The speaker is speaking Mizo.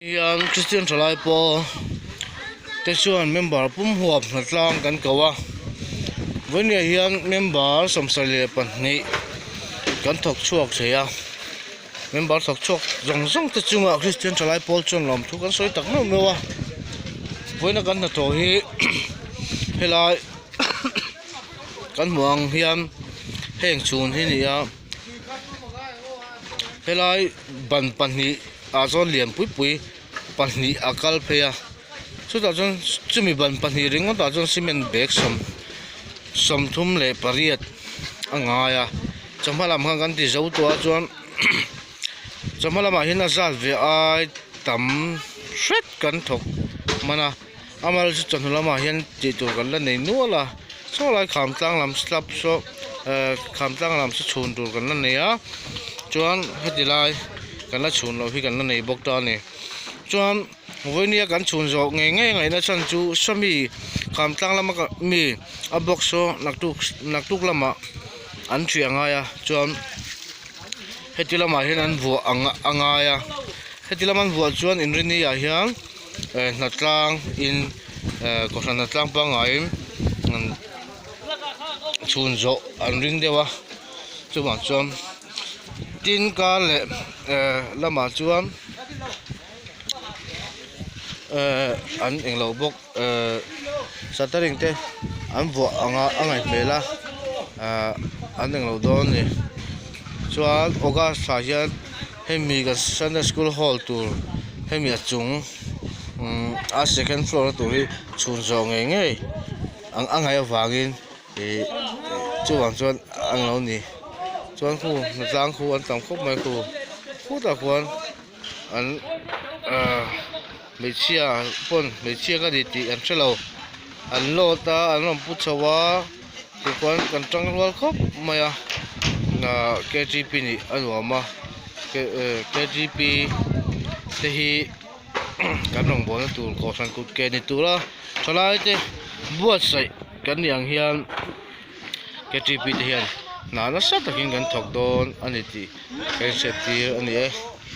Hian Kristian thalai pawh te chuan member pum huap hna tlang kan ko a vawinia hian member 22 kan thawk chhuak thei a member thawk chhuak zawng zawng te chungah Kristian thalai pawl chuan lawmthu kan sawi tak meuh meuh a vawiina kan hnathawh hi helai kan hmuh ang hian heng chhun hi a ni a helai ban pahnih. ah chuan lian pui pui pahnih a kal phei a chutah chuan chumi ban pahnih ringawt ah chuan cement bag sawm 38 a ngai a chawhma lam khan kan ti zo tawh a chuan chawhma lamah hian a zat ve ai tam hret kan thawk hman a amal chu chawhnu lamah hian tih tur kan la nei nual a saw lai kham tlang lam slab saw ehh kham tlang lam saw chhun tur kan la nei a chuan heti lai kan la chhun loh hi kan la nei bawk ta a ni chuan vawinia kan chhun zawh ngei ngei ngaihna chhan chu sawmi kham tlang lama mi a box saw naktuk naktuk lamah an ṭhiah a ngai a chuan heti lamah hian an vuah ang a ngai a heti lama an vuah chuan inrini ah hian. eh hnatlang in eh kohhran hnatlang pangaiin chhun zawh an ring deuh a chuvang chuan tin kar leh eh lamah chuan eh an englo bawk eh shuttering te an vuah anga a ngaih hmel a ah an englo dawn a ni chuan august thla hian. Hemi kan sunday school hall tur hemi a chung umm a second floor na tur hi chhun zawh ngei ngei ang a ngaih avangin ih chuvang chuan a ang lo a ni chuan khu hnatlang khu an tam khawp mai khu khutah khuan an ahh hmeichhia pawn hmeichhia ka ni tih an hrelo an load a an rawn pu chho a. Tichuan kan tang rual khawp mai a ahh ktp nih a nuam a ktp te hi kan rawngbawlna tur kohhran kut ke ni tura thalai te buatsaih kan nih ang hian ktp te hian hna nasa takin kan thawk dawn a ni tih ka inhriattir a ni e.